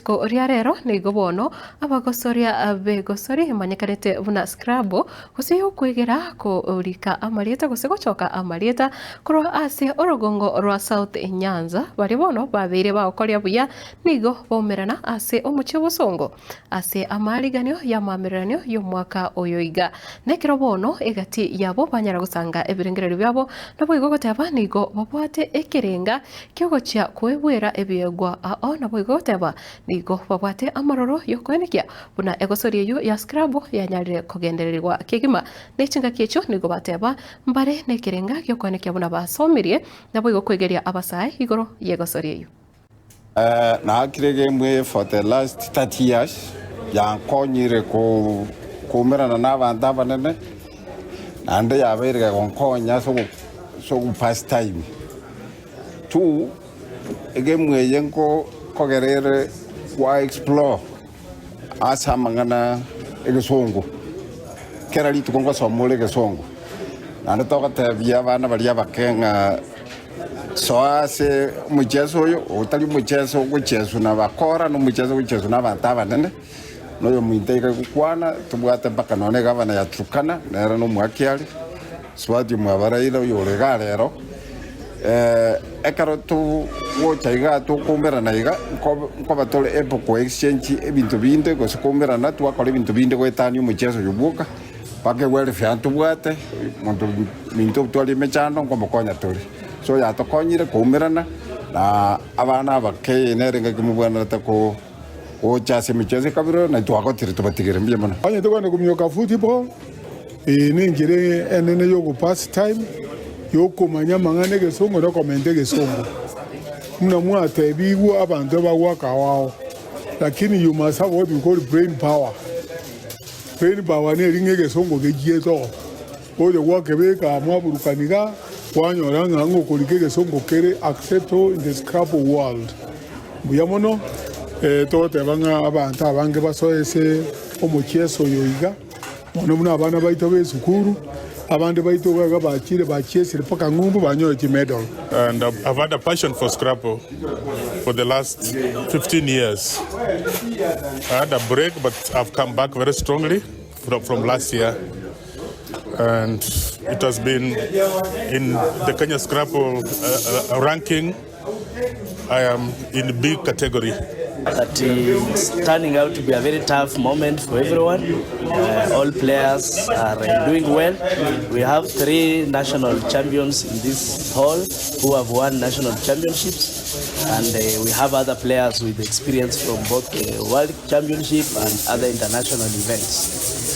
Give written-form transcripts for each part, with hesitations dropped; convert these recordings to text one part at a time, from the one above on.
rituko ria rero nigo bono abagosoria b'egosori emanyekanete buna Scrabble gose yokwegera korika amarieta gose gochoka amarieta korwa ase orogongo rwa South Nyanza baria bono babeire bagokoria buya nigo baumerana ase omochie obosongo ase amaariganio y'amaamereranio y'omwaka oyo iga. Nekero bono egati yabo banyara gosanga ebirengererio biabo, naboigo goteba nigo babwate ekerenga ki'ogochia koegwera ebiegwa ao, naboigo goteba nigo babwate amaroro y'okoenekia buna egosori eyio ya Scrabble yanyarire kogendererigwa kegima. Ne chingaki echio nigo bateba mbare nekerenga gi'okoenekia buna basomirie, naboigo kwegeria abasae igoro y'egosori eyio. Naakire egemu eye for the last 30 years, yankonyire koumerana na abanto abanene, naende yabeire egonkonya ase ogo pass time. Two, egemu eye nkogera ere kwa explore ase amang'ana egesongo, kera rituko ngosoma ore egesongo, naende togotebia abana baria abake ng'a Soa ase omocheso oyo, otari omocheso ogocheswa nabakora, na omocheso ogocheswa nabanto abanene, na oyominto iga gokwana, tobwate mpaka nonya egavana ya Turkana, nere nomoaki are, Swati omwabaraire oyore igaa rero. Ekero togocha igaa tokoumerana iga, nkoba tore able ko exchange ebinto binde gose koumerana twakora ebinto binde goetania omocheso oyo bwoka. Mpaka egwelfu yane tobwate, omonto ominto otware emechando nkomokonya tore. So yatokonyire koumerana na abana abake eye nere engaki mobwenerete gocha ase emicheso ekabere na twagotire tobatigere mbuya mono. Onye tokogenda kominyoka football, eye nenchera enene yogo pass time, yokomanya amang'ana egesongo na okomenta egesongo. Buna mwatebigwe abanto ebagoaka ao ao, lakini you must have what we call brain power. Brain power neri ng'a egesongo gechiete oo, oyo gwakebeka amo aburukani iga, kwanyora ng'a ng'okorika egesongo kere acceptable in the scrabble world. Mbuya mono, togoteba ng'a abanto abange basoe ase omochieso oyo iga, mono buna abana baito b'esukuru, abande baito iga iga bachire bachiesire mpaka ng'umbu banyore chimedal. And I've had a passion for Scrabble for the last 15 years. I had a break, but I've come back very strongly from, from last year. And it has been in the Kenya Scrabble uh, uh, ranking, I am in B category. That it's turning out to be a very tough moment for everyone. Uh, all players are uh, doing well. We have three national champions in this hall who have won national championships, and uh, we have other players with experience from both the World Championship and other international events.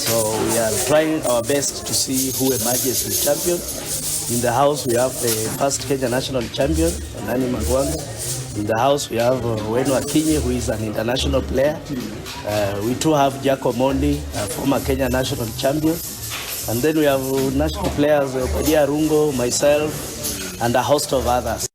So we are trying our best to see who emerges the champion. In the house, we have the first Kenya national champion, Nani Magwanga. In the house, we have uh, Weno Akinyi, who is an international player. Uh, we too have Jack Omondi, a former Kenya national champion. And then we have uh, national players, uh, Obadia Arungo, myself, and a host of others.